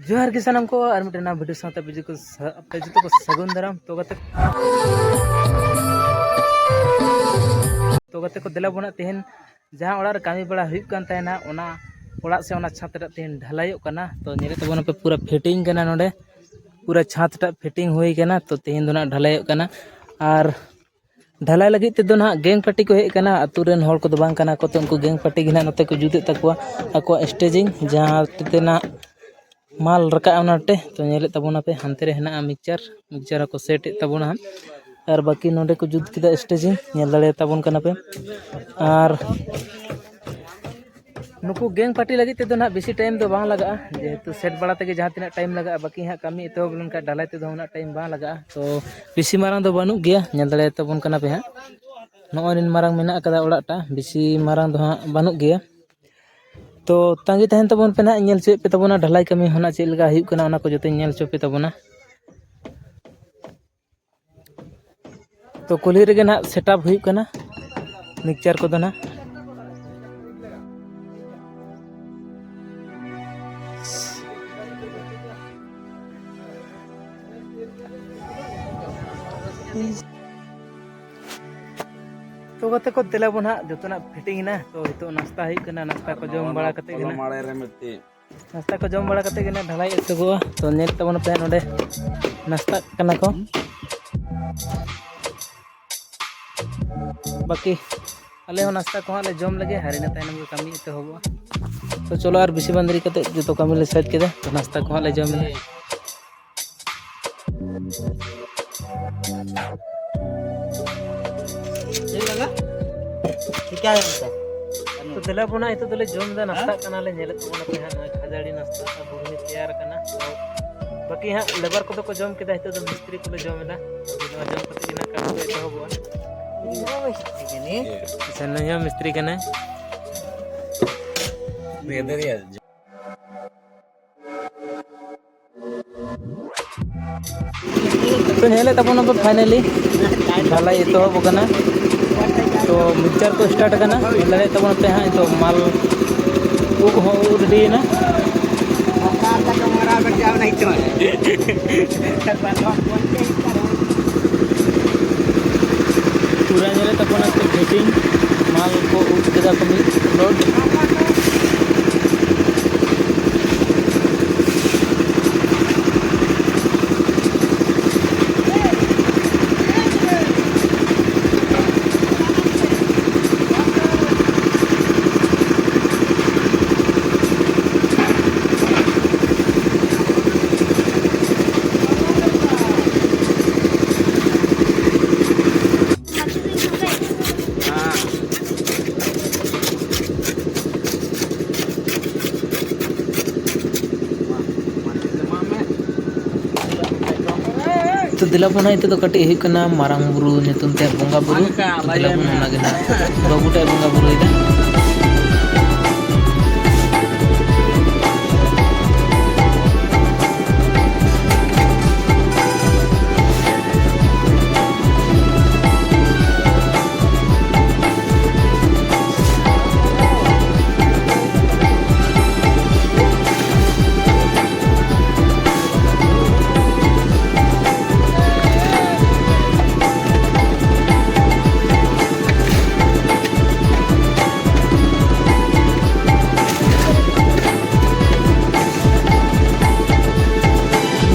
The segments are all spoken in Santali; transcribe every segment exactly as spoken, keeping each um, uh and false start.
ᱡᱚᱦᱟᱨ ᱜᱮ ᱥᱟᱱᱟᱢ ᱠᱚ, ᱟᱨ ᱢᱤᱫᱴᱮᱱ ᱱᱟᱣᱟ video ᱥᱟᱶᱛᱮ ᱟᱯᱮ ᱡᱚᱛᱚ ᱠᱚ ᱥᱟ-, ᱟᱯᱮ ᱡᱚᱛᱚ ᱠᱚ ᱥᱟᱹᱜᱩᱱ ᱫᱟᱨᱟᱢ᱾ ᱛᱚ ᱜᱟᱛᱮ, ᱛᱚ ᱜᱟᱛᱮ ᱠᱚ, ᱫᱮᱞᱟ ᱵᱚᱱ ᱱᱟᱜ ᱛᱮᱦᱮᱧ ᱡᱟᱦᱟᱸ ᱚᱲᱟᱜ ᱨᱮ ᱠᱟᱹᱢᱤ ᱵᱟᱲᱟ ᱦᱩᱭᱩᱜ ᱠᱟᱱ ᱛᱟᱦᱮᱱᱟ, ᱚᱱᱟ ᱚᱲᱟᱜ ᱥᱮ ᱚᱱᱟ ᱪᱷᱟᱸᱫᱽ ᱨᱮ ᱛᱮᱦᱮᱧ ᱰᱷᱟᱞᱟᱭᱚᱜ ᱠᱟᱱᱟ᱾ ᱛᱚ ᱧᱮᱞᱮᱫ ᱛᱟᱵᱚᱱᱟᱯᱮ, ᱯᱩᱨᱟᱹ fitting ᱠᱟᱱᱟ ᱱᱚᱰᱮ, ᱯᱩᱨᱟᱹ ᱪᱷᱟᱸᱫᱽ ᱴᱟᱜ fitting ᱦᱩᱭ ᱠᱟᱱᱟ᱾ ᱛᱚ ᱛᱮᱦᱮᱧ ᱫᱚ ᱱᱟᱜ ᱰᱷᱟᱞᱟᱭᱚᱜ ᱠᱟᱱᱟ᱾ ᱟᱨ ᱰᱷᱟᱞᱟᱭ ᱞᱟᱹᱜᱤᱫ ᱛᱮᱫᱚ ᱱᱟᱦᱟᱜ gang party ᱠᱚ ᱦᱮᱡ ᱟᱠᱟᱱᱟ, ᱟᱹᱛᱩ ᱨᱮᱱ ᱦᱚᱲ ᱠᱚᱫᱚ ᱵᱟᱝ ᱠᱟᱱᱟ ᱠᱚ᱾ ᱛᱚ ᱩᱱᱠᱩ gang party ᱜᱮ ᱱᱟᱦᱟᱜ ᱱᱚᱛᱮ ᱠᱚ ᱡᱩᱛᱮᱫ ᱛᱟᱠᱚᱣᱟ ᱟᱠᱚᱣᱟᱜ staging, ᱡᱟᱦᱟᱸ ᱛᱮ ᱱᱟᱦᱟᱜ ᱢᱟᱞ ᱨᱟᱠᱟᱵᱼᱟ ᱚᱱᱟᱛᱮ᱾ ᱛᱚ ᱧᱮᱞᱮᱫ ᱛᱟᱵᱚᱱᱟᱯᱮ, ᱦᱟᱱᱛᱮ ᱨᱮ ᱦᱮᱱᱟᱜᱼᱟ mixture, mixture ᱦᱚᱸᱠᱚ set ᱮᱫ ᱛᱟᱵᱚᱱᱟ ᱦᱟᱸᱜ᱾ ᱟᱨ ᱵᱟᱹᱠᱤ ᱱᱚᱰᱮ ᱠᱚ ᱡᱩᱛ ᱠᱮᱫᱟ staging, ᱧᱮᱞ ᱫᱟᱲᱮᱭᱟᱛᱟᱵᱚᱱ ᱠᱟᱱᱟ ᱯᱮ᱾ ᱟᱨ ᱱᱩᱠᱩ gang party ᱞᱟᱹᱜᱤᱫ ᱛᱮᱫᱚ ᱱᱟᱦᱟᱜ ᱵᱮᱥᱤ time ᱫᱚ ᱵᱟᱝ ᱞᱟᱜᱟᱜᱼᱟ, ᱡᱮᱦᱮᱛᱩ set ᱵᱟᱲᱟ ᱛᱮᱜᱮ ᱡᱟᱦᱟᱸ ᱛᱤᱱᱟᱹᱜ time ᱞᱟᱜᱟᱜᱼᱟ, ᱵᱟᱹᱠᱤ ᱦᱟᱸᱜ ᱠᱟᱹᱢᱤ ᱮᱛᱚᱦᱚᱵ ᱞᱮᱱᱠᱷᱟᱱ ᱰᱷᱟᱞᱟᱭ ᱛᱮᱫᱚ ᱩᱱᱟᱹᱜ time ᱵᱟᱝ ᱞᱟᱜᱟᱜᱼᱟ᱾ ᱛᱚ ᱵᱮᱥᱤ ᱢᱟᱨᱟᱝ ᱫᱚ ᱵᱟᱹᱱᱩᱜ ᱜᱮᱭᱟ, ᱧᱮᱞ ᱫᱟᱲᱮᱭᱟᱛᱟᱵᱚᱱ ᱠᱟᱱᱟ ᱯᱮ ᱦᱟᱸᱜ᱾ ᱱᱚᱜᱼᱚᱭ ᱱᱤᱱ ᱢᱟᱨᱟᱝ ᱢᱮᱱᱟᱜ ᱟᱠᱟᱫᱟ ᱚᱲᱟᱜᱴᱟ, ᱵᱮᱥᱤ ᱢᱟᱨᱟᱝ ᱫᱚ ᱦᱟᱸᱜ ᱵᱟᱹᱱᱩᱜ ᱜᱮᱭᱟ᱾ ᱛᱚ ᱛᱟᱺᱜᱤ ᱛᱟᱦᱮᱱ ᱛᱟᱵᱚᱱ ᱯᱮ ᱱᱟᱦᱟᱜ, ᱧᱮᱞ ᱦᱚᱪᱚᱭᱮᱫ ᱯᱮ ᱛᱟᱵᱚᱱᱟ ᱰᱷᱟᱞᱟᱭ ᱠᱟᱹᱢᱤ ᱦᱚᱸ ᱱᱟᱦᱟᱜ ᱪᱮᱫ ᱞᱮᱠᱟ ᱦᱩᱭᱩᱜ ᱠᱟᱱᱟ, ᱚᱱᱟ ᱠᱚ ᱡᱚᱛᱚᱧ ᱧᱮᱞ ᱦᱚᱪᱚ ᱯᱮ ᱛᱟᱵᱚᱱᱟ᱾ ᱛᱚ ᱠᱩᱞᱦᱤ ᱨᱮᱜᱮ ᱱᱟᱦᱟᱜ setup ᱦᱩᱭᱩᱜ ᱠᱟᱱᱟ mixture ᱠᱚᱫᱚ ᱱᱟᱦᱟᱜ᱾ ᱛᱚ ᱜᱟᱛᱮ ᱠᱚ, ᱫᱮᱞᱟ ᱵᱚᱱ ᱦᱟᱸᱜ, ᱡᱚᱛᱚᱱᱟᱜ fitting ᱮᱱᱟ᱾ ᱛᱚ ᱱᱤᱛᱚᱜ ᱱᱟᱥᱛᱟ ᱦᱩᱭᱩᱜ ᱠᱟᱱᱟ, ᱱᱟᱥᱛᱟ ᱠᱚ ᱡᱚᱢ ᱵᱟᱲᱟ ᱠᱟᱛᱮ ᱜᱮ ᱱᱟᱦᱟᱜ, ᱢᱟᱲᱮ ᱨᱮ ᱢᱤᱫᱴᱤᱡ ᱱᱟᱥᱛᱟ ᱠᱚ ᱡᱚᱢ ᱵᱟᱲᱟ ᱠᱟᱛᱮ ᱜᱮ ᱱᱟᱦᱟᱜ ᱰᱷᱟᱞᱟᱭ ᱮᱛᱚᱦᱚᱵᱚᱜᱼᱟ᱾ ᱛᱚ ᱧᱮᱞ ᱛᱟᱵᱚᱱ ᱯᱮ ᱱᱚᱰᱮ ᱱᱟᱥᱛᱟᱜ ᱠᱟᱱᱟ ᱠᱚ᱾ ᱵᱟᱹᱠᱤ ᱟᱞᱮ ᱦᱚᱸ ᱱᱟᱥᱛᱟ ᱠᱚ ᱦᱟᱸᱜ ᱞᱮ ᱡᱚᱢ ᱞᱮᱜᱮ, ᱟᱨ ᱤᱱᱟᱹ ᱛᱟᱭᱱᱚᱢ ᱜᱮ ᱠᱟᱹᱢᱤ ᱮᱛᱚᱦᱚᱵᱚᱜᱼᱟ᱾ ᱛᱚ ᱪᱚᱞᱚ, ᱟᱨ ᱵᱮᱥᱤ ᱵᱟᱝ ᱫᱮᱨᱤ ᱠᱟᱛᱮ ᱡᱚᱛᱚ ᱠᱟᱹᱢᱤ ᱞᱮ ᱥᱟᱹᱛ ᱠᱮᱫᱟ᱾ ᱛᱚ ᱱᱟᱥᱛᱟ ᱠᱚ ᱦᱟᱸᱜ ᱞᱮ ᱡᱚᱢ ᱮᱫᱟ᱾ ᱪᱮᱫ ᱞᱟᱜᱟ? ᱪᱤᱠᱟᱹᱭᱮᱱ ᱛᱮ? ᱛᱚ ᱫᱮᱞᱟ ᱵᱚᱱᱟ, ᱱᱤᱛᱚᱜ ᱫᱚᱞᱮ ᱡᱚᱢ ᱮᱫᱟ, ᱱᱟᱥᱛᱟᱜ ᱠᱟᱱᱟᱞᱮ᱾ ᱧᱮᱞᱮᱫ ᱛᱟᱵᱚᱱᱟ ᱯᱮ ᱦᱟᱸᱜ, ᱱᱚᱜᱼᱚᱭ ᱠᱷᱟᱡᱟᱲᱤ ᱱᱟᱥᱛᱟ ᱟᱨ ᱜᱩᱲᱢᱤ ᱛᱮᱭᱟᱨ ᱟᱠᱟᱱᱟ᱾ ᱛᱚ ᱵᱟᱹᱠᱤ ᱦᱟᱸᱜ labour ᱠᱚᱫᱚ ᱠᱚ ᱡᱚᱢ ᱠᱮᱫᱟ, ᱱᱤᱛᱚᱜ ᱫᱚ ᱢᱤᱥᱛᱨᱤ ᱠᱚᱞᱮ ᱡᱚᱢ ᱮᱫᱟ᱾ ᱱᱚᱣᱟ ᱡᱚᱢ ᱠᱟᱛᱮ ᱜᱮ ᱱᱟᱜ ᱠᱟᱹᱢᱤ ᱠᱚ ᱮᱛᱚᱦᱚᱵᱚᱜᱼᱟ᱾ ᱟᱪᱪᱷᱟ, ᱱᱩᱭ ᱦᱚᱸ ᱢᱤᱥᱛᱨᱤ ᱠᱟᱱᱟᱭ᱾ ᱛᱚ ᱧᱮᱞᱮᱫ ᱛᱟᱵᱚᱱᱟ ᱯᱮ, finally ᱰᱷᱟᱞᱟᱭ ᱮᱛᱚᱦᱚᱵ ᱟᱠᱟᱱᱟ᱾ ᱛᱚ mixture ᱠᱚ start ᱟᱠᱟᱱᱟ, ᱧᱮᱞ ᱫᱟᱲᱮᱭᱟᱜ ᱛᱟᱵᱚᱱᱟ ᱯᱮ ᱦᱟᱸᱜ᱾ ᱱᱤᱛᱚᱜ ᱢᱟᱞ ᱩᱵ ᱦᱚᱸ ᱩᱵ ready ᱮᱱᱟ᱾ ᱯᱩᱨᱟᱹ ᱧᱮᱞᱮᱫ ᱛᱟᱵᱚᱱᱟ ᱠᱚ ᱯᱷᱤᱴᱤᱝ, ᱢᱟᱞ ᱠᱚ ᱩᱵ ᱠᱮᱫᱟ ᱠᱚ ᱢᱤᱫ ᱞᱳᱰ᱾ ᱛᱚ ᱫᱮᱞᱟ ᱵᱚᱱ ᱦᱟᱸᱜ, ᱱᱤᱛᱚᱜ ᱫᱚ ᱠᱟᱹᱴᱤᱡ ᱦᱩᱭᱩᱜ ᱠᱟᱱᱟ ᱢᱟᱨᱟᱝ ᱵᱩᱨᱩ ᱧᱩᱛᱩᱢ ᱛᱮ ᱵᱚᱸᱜᱟ ᱵᱩᱨᱩ᱾ ᱛᱚ ᱫᱮᱞᱟ ᱵᱚᱱ ᱚᱱᱟ ᱜᱮ ᱦᱟᱸᱜ ᱵᱟᱹᱵᱩ ᱴᱟᱜ ᱵᱚᱸᱜᱟ ᱵᱩᱨᱩᱭᱮᱫᱟ᱾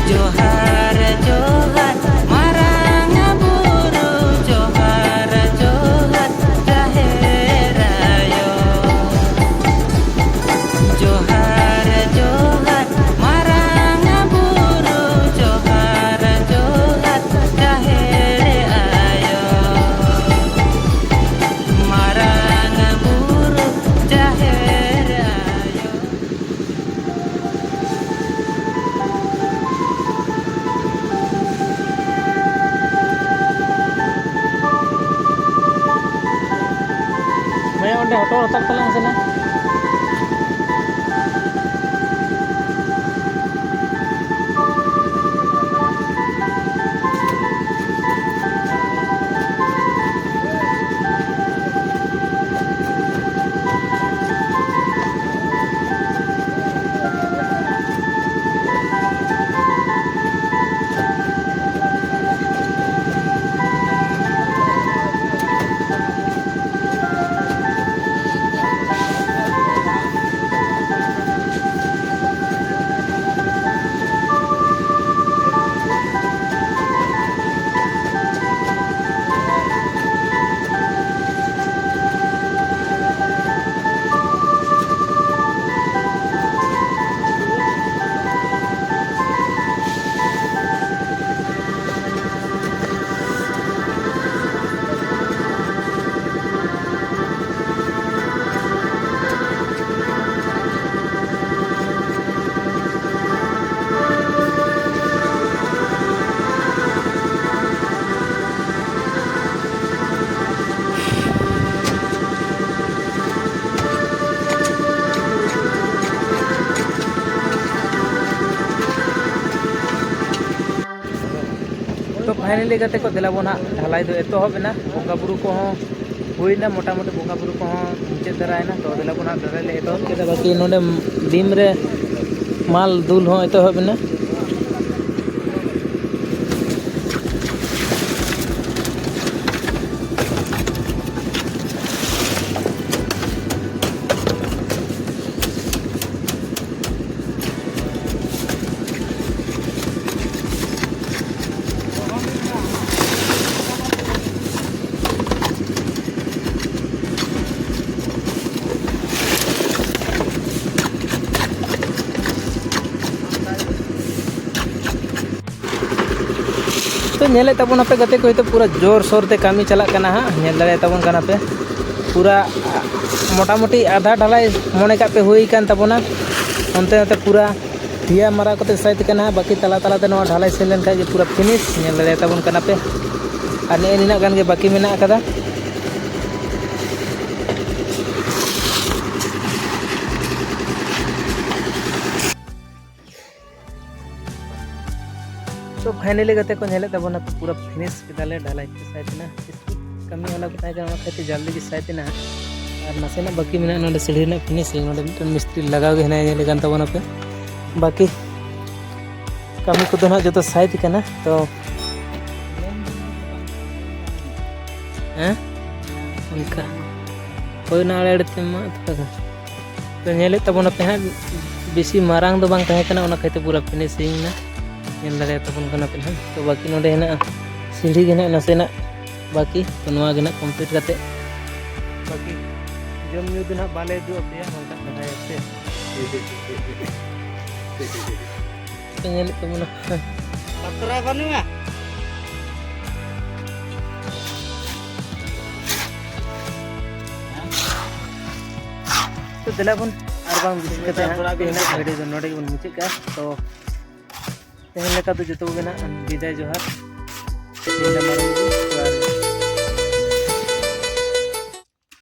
ᱡᱚᱦᱟᱨ, ᱡᱚᱦᱟᱨ, ᱢᱟᱨᱟᱝ ᱵᱩᱨᱩ, ᱡᱚᱦᱟᱨ, ᱡᱚᱦᱟᱨ, ᱡᱟᱦᱮᱨ ᱟᱭᱳ᱾ ᱡᱚᱦᱟᱨ, ᱡᱚᱦᱟᱨ, ᱢᱟᱨᱟᱝ ᱵᱩᱨᱩ, ᱡᱚᱦᱟᱨ, ᱡᱚᱦᱟᱨ, ᱡᱟᱦᱮᱨ ᱟᱭᱳ᱾ ᱢᱟᱨᱟᱝ ᱵᱩᱨᱩ, ᱡᱟᱦᱮᱨ ᱟᱭᱳ᱾ ᱵᱷᱟᱭᱟ, ᱚᱸᱰᱮ ᱦᱚᱴᱚᱨ ᱦᱟᱛᱟᱲ ᱛᱟᱞᱟᱝ ᱢᱮᱥᱮ ᱱᱟ᱾ ᱯᱷᱟᱭᱱᱟᱞᱤ ᱜᱟᱛᱮ ᱠᱚ, ᱫᱮᱞᱟ ᱵᱚᱱ ᱦᱟᱸᱜ, ᱰᱷᱟᱞᱟᱭ ᱫᱚ ᱮᱛᱚᱦᱚᱵ ᱮᱱᱟ᱾ ᱵᱚᱸᱜᱟ ᱵᱩᱨᱩ ᱠᱚᱦᱚᱸ ᱦᱩᱭᱱᱟ, ᱢᱚᱴᱟᱢᱩᱴᱤ ᱵᱚᱸᱜᱟ ᱵᱩᱨᱩ ᱠᱚᱦᱚᱸ ᱢᱩᱪᱟᱹᱫ ᱫᱷᱟᱨᱟᱭᱮᱱᱟ᱾ ᱛᱚ ᱫᱮᱞᱟ ᱵᱚᱱ ᱦᱟᱸᱜ, ᱰᱷᱟᱞᱟᱭ ᱞᱮ ᱮᱛᱚᱦᱚᱵ ᱠᱮᱫᱟ᱾ ᱵᱟᱹᱠᱤ ᱱᱚᱰᱮ ᱵᱤᱢ ᱨᱮ ᱢᱟᱞ ᱫᱩᱞ ᱦᱚᱸ ᱮᱛᱚᱦᱚᱵ ᱮᱱᱟ᱾ ᱛᱚ ᱧᱮᱞᱮᱫ ᱛᱟᱵᱚᱱᱟᱯᱮ ᱜᱟᱛᱮ ᱠᱚ, ᱦᱚᱭᱛᱳ ᱯᱩᱨᱟᱹ ᱡᱳᱨᱥᱳᱨ ᱛᱮ ᱠᱟᱹᱢᱤ ᱪᱟᱞᱟᱜ ᱠᱟᱱᱟ ᱦᱟᱸᱜ, ᱧᱮᱞ ᱫᱟᱲᱮᱭᱟᱜ ᱛᱟᱵᱚᱱ ᱠᱟᱱᱟ ᱯᱮ᱾ ᱯᱩᱨᱟᱹ ᱢᱚᱴᱟᱢᱩᱴᱤ ᱟᱫᱷᱟ ᱰᱷᱟᱞᱟᱭ ᱢᱚᱱᱮ ᱠᱟᱜ ᱯᱮ ᱦᱩᱭ ᱠᱟᱱ ᱛᱟᱵᱚᱱᱟ᱾ ᱚᱱᱛᱮ ᱱᱚᱛᱮ ᱯᱩᱨᱟᱹ ᱴᱷᱤᱭᱟ ᱢᱟᱨᱟᱣ ᱠᱟᱛᱮ ᱥᱟᱭᱤᱰ ᱠᱟᱱᱟ ᱦᱟᱸᱜ, ᱵᱟᱹᱠᱤ ᱛᱟᱞᱟ ᱛᱟᱞᱟᱛᱮ ᱱᱚᱣᱟ ᱰᱷᱟᱞᱟᱭ ᱥᱮᱱ ᱞᱮᱱᱠᱷᱟᱱ ᱜᱮ ᱯᱩᱨᱟᱹ ᱯᱷᱤᱱᱤᱥ᱾ ᱧᱮᱞ ᱫᱟᱲᱮᱭᱟᱜ ᱛᱟᱵᱚᱱ ᱠᱟᱱᱟ ᱯᱮ, ᱟᱨ ᱱᱮᱜᱼᱮ ᱱᱤᱱᱟᱹᱜ ᱜᱟᱱ ᱜᱮ ᱵᱟᱹᱠᱤ ᱢᱮᱱᱟᱜ ᱟᱠᱟᱫᱟ᱾ ᱛᱚ ᱯᱷᱟᱭᱱᱟᱞᱤ ᱜᱟᱛᱮ ᱠᱚ, ᱧᱮᱞᱮᱫ ᱛᱟᱵᱚᱱᱟ ᱯᱩᱨᱟᱹ ᱯᱷᱤᱱᱤᱥ ᱠᱮᱫᱟᱞᱮ, ᱰᱷᱟᱞᱟᱭ ᱠᱚ ᱥᱟᱭᱤᱰ ᱮᱱᱟ᱾ ᱠᱟᱹᱢᱤ ᱦᱚᱞᱟ ᱠᱚ ᱛᱟᱦᱮᱸ ᱠᱟᱱᱟ, ᱚᱱᱟ ᱠᱷᱟᱹᱛᱤᱨ ᱡᱚᱞᱫᱤ ᱜᱮ ᱥᱟᱭᱤᱰ ᱮᱱᱟ᱾ ᱟᱨ ᱱᱟᱥᱮᱱᱟᱜ ᱵᱟᱹᱠᱤ ᱢᱮᱱᱟᱜᱼᱟ ᱱᱚᱰᱮ ᱥᱤᱲᱤ ᱨᱮᱱᱟᱜ ᱯᱷᱤᱱᱤᱥᱤᱝ᱾ ᱱᱚᱰᱮ ᱢᱤᱫᱴᱮᱱ ᱢᱤᱥᱛᱨᱤ ᱞᱟᱜᱟᱣ ᱜᱮ ᱦᱮᱱᱟᱭᱟ, ᱧᱮᱞᱮ ᱠᱟᱱ ᱛᱟᱵᱚᱱᱟᱯᱮ᱾ ᱵᱟᱹᱠᱤ ᱠᱟᱹᱢᱤ ᱠᱚᱫᱚ ᱱᱟᱦᱟᱜ ᱡᱚᱛᱚ ᱥᱟᱭᱤᱰ ᱠᱟᱱᱟ᱾ ᱛᱚ ᱦᱮᱸ, ᱚᱱᱠᱟ ᱦᱳᱭ, ᱚᱱᱟ ᱟᱲᱮ ᱟᱲᱮ ᱛᱮ ᱢᱟ ᱛᱷᱚᱲᱟ ᱜᱟᱱ᱾ ᱛᱚ ᱧᱮᱞᱮᱫ ᱛᱟᱵᱚᱱᱟᱯᱮ ᱦᱟᱸᱜ, ᱵᱮᱥᱤ ᱢᱟᱨᱟᱝ ᱫᱚ ᱵᱟᱝ ᱛᱟᱦᱮᱸ ᱠᱟᱱᱟ, ᱚᱱᱟ ᱠᱷᱟᱹᱛᱤᱨ ᱯᱩᱨᱟᱹ ᱯᱷᱤᱱᱤᱥᱤᱝ ᱮᱱᱟ᱾ ᱧᱮᱞ ᱫᱟᱲᱮᱭᱟᱛᱟᱵᱚᱱ ᱠᱟᱱᱟ ᱯᱮ ᱦᱟᱸᱜ᱾ ᱛᱚ ᱵᱟᱹᱠᱤ ᱱᱚᱰᱮ ᱦᱮᱱᱟᱜᱼᱟ, ᱥᱤᱲᱷᱤ ᱜᱮ ᱦᱮᱱᱟᱜᱼᱟ ᱱᱟᱥᱮᱱᱟᱜ ᱵᱟᱹᱠᱤ᱾ ᱛᱚ ᱱᱚᱣᱟ ᱜᱮ ᱦᱟᱸᱜ ᱠᱚᱢᱯᱞᱤᱴ ᱠᱟᱛᱮ ᱵᱟᱹᱠᱤ ᱡᱚᱢ ᱧᱩ ᱫᱚ ᱦᱟᱸᱜ ᱵᱟᱞᱮ ᱩᱫᱩᱜ ᱟᱯᱮᱭᱟ, ᱚᱱᱠᱟ ᱠᱟᱛᱷᱟ ᱜᱮ ᱥᱮ᱾ ᱯᱮ ᱧᱮᱞᱮᱫ ᱛᱟᱵᱚᱱᱟ᱾ ᱯᱟᱛᱨᱟ ᱵᱟᱹᱱᱩᱜᱼᱟ᱾ ᱛᱚ ᱫᱮᱞᱟ ᱵᱚᱱ, ᱟᱨ ᱵᱟᱝ ᱵᱮᱥᱤ ᱠᱟᱛᱮ ᱦᱟᱸᱜ ᱛᱮᱦᱮᱧᱟᱜ ᱵᱷᱤᱰᱤᱭᱳ ᱫᱚ ᱱᱚᱰᱮ ᱜᱮᱵᱚᱱ ᱢᱩᱪᱟᱹᱫ ᱠᱟᱜᱼᱟ᱾ ᱛᱚ ᱛᱮᱦᱮᱧ ᱞᱮᱠᱟ ᱫᱚ ᱡᱚᱛᱚ ᱠᱚᱜᱮ ᱱᱟᱜ ᱵᱤᱫᱟᱭ ᱡᱚᱦᱟᱨ᱾